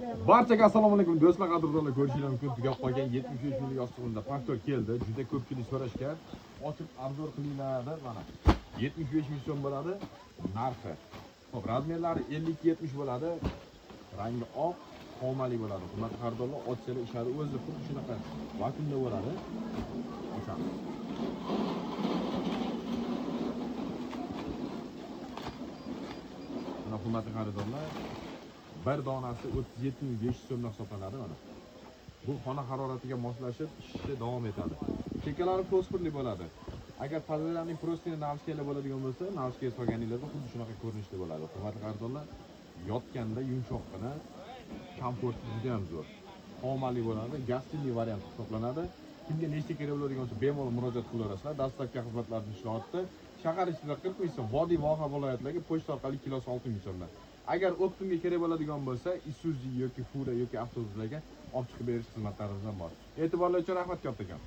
Barchaga assalomu alaykum do'stlar, qadrdonlar, ko'rishinglar mumkin. Tugab qolgan 73 minglik yostig'imda faktor keldi. Juda ko'pchilik so'rashgan. Ochib обзор qilinglar deb mana. 75 ming so'm bo'ladi narxi. Xo'p, razmerlari 50-70 bo'ladi. Rangi oq, xomali bo'ladi. Hurmatli xaridorlar, ochsalar ishadi, o'zi xuddi shunaqa vakuumda bo'ladi. Ochamiz. Mana, hurmatli xaridorlar, bir donasi 37 500 so'mdan hisoblanadi mana. Bu xona haroratiga moslashib ishishi davom etadi. Chekkalari fosforli bo'ladi. Agar fazalarning простыни, навеска lar bo'ladigan bo'lsa, навеска ga solganingizda xuddi shunaqa ko'rinishda bo'ladi. Hurmatli xaridorlar, yotganda yumshoqqina, komforti juda ham zo'r. Xomali bo'ladi, гостиный variant hisoblanadi. Kimga nechta kerak bo'ladigan bo'lsa, bemalol murojaat qilaverasizlar. Доставка xizmatlarini ishlayapti. Shahar ichida 40 ming so'm, vodiy voha viloyatlarga pochta orqali kilosi 6 ming so'mdan. Agar оптом ga kerak bo'ladigan bo'lsa, Isuzu yoki Fura yoki avtobuslarga olib chiqib berish xizmatlarimiz ham bor. E'tiborlar uchun rahmat kattakon.